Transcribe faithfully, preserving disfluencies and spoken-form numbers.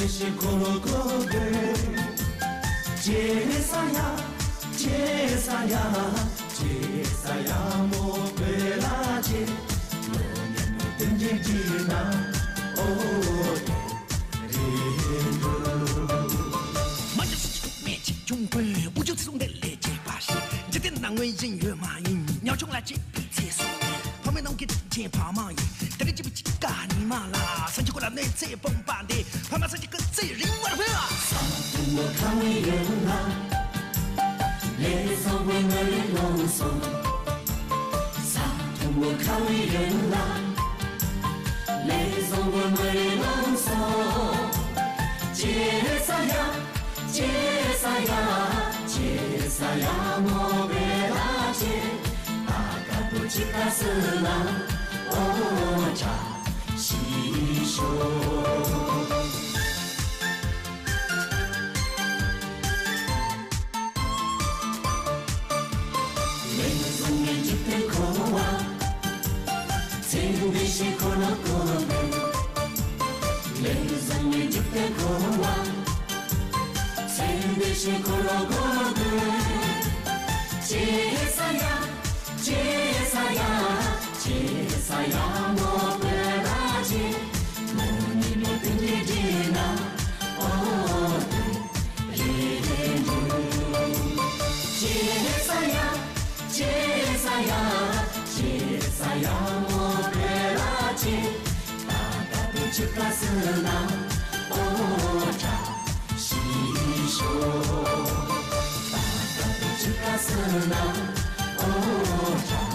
ཞིག་འཁོར་ལོ་བསྐོར་དགོས། ཇེ་ས་ཡ། ཇེ་ས་ཡ། ཇེ་ས་ཡ་མོ་བོད་ལ་ཇེ། ལོ་ཉིས་མོ་དོན་ཆེན་གྱི་ནང་། ཨོ་ཏེ་རེ་འགྲོ། མ་འཇོག་སུ་ཅིག་མེད་ཅིག་ཅུང་ཀུན་དབུ་ཅུང་ཚེ་སྲོག་འདི་ལས་བྱེད་པ་ཞིག་འཇིག་རྟེན་ན་ངོས་བཞིན་ཡོད་མ་ཡིན། ཉམ་ཆུང་ལ་གཅེས་པའི་ཚེ་སྲོག་ནི་ཕ་མའི་ནང་གི་ཆེན་ཕ་མ་ཡིན། དེ་རིང་གཅིག་པུ་གཅིག་དཀའ་ཉི་མ་ལ་སངས་རྒྱས་སྐུ་ལ་གནོད་འཚེ་སྤོང་བ་འདི་ཕ་མ་སངས་རྒྱས་སྐུ་ཚེ་རིང་བར་འཕེལ་བ། ས་དུམ་བུ་ཁ་བའི་ཡོན་ལ། ལས་བཟང་པོའི་མ་ལས་ལོངས་སོ། ས་དུམ་བུ་ཁ་བའི་ཡོན་ལ། ལས་བཟང་པོའི་མ་ལས་ལོངས་སོ། ཇེ་ས་ཡ། ཇེ་ས་ཡ། ཇེ་ས་ཡ་མོ་བོད་ལ་ཇེ། ད་དཀར་པོ་ཅི་ཁ་སི་ལ། ཨོ་ཅ་ཤི་ཤོ། ལས་བཟང་ངན་འཇིག་རྟེན་འཁོར་བ། ཚེ་འདི་ཕྱི་འཁོར་ལོ་བསྐོར་དགོས། ལས་བཟང་ངན་འཇིག་རྟེན་འཁོར་བ། ཚེ་འདི་ཕྱི་འཁོར་ལོ་བསྐོར་དགོས། ཇེ་ས་ཡ། ཇེ་ས་ཡ། ཇེ་ས་ཡ་མོ་བོད་ལ་ཇེ། ལོ་ཉིས་མོ་དོན་ཆེན་གྱི་ནང་། ཨོ་ཏེ་རེ་འགྲོ། ཇེ་ས་ཡ། ཇེ་ས་ཡ། ཇེ་ས་ཡ་མོ་བོད་ལ་ཇེ། ད་དཀར་པོ་ཅི་ཁ་སི་ལ། ཨོ་ཅ་ཤི་ཤོ། ད་དཀར་པོ་ཅི་ཁ་སི་ལ། ཨོ་ཅ་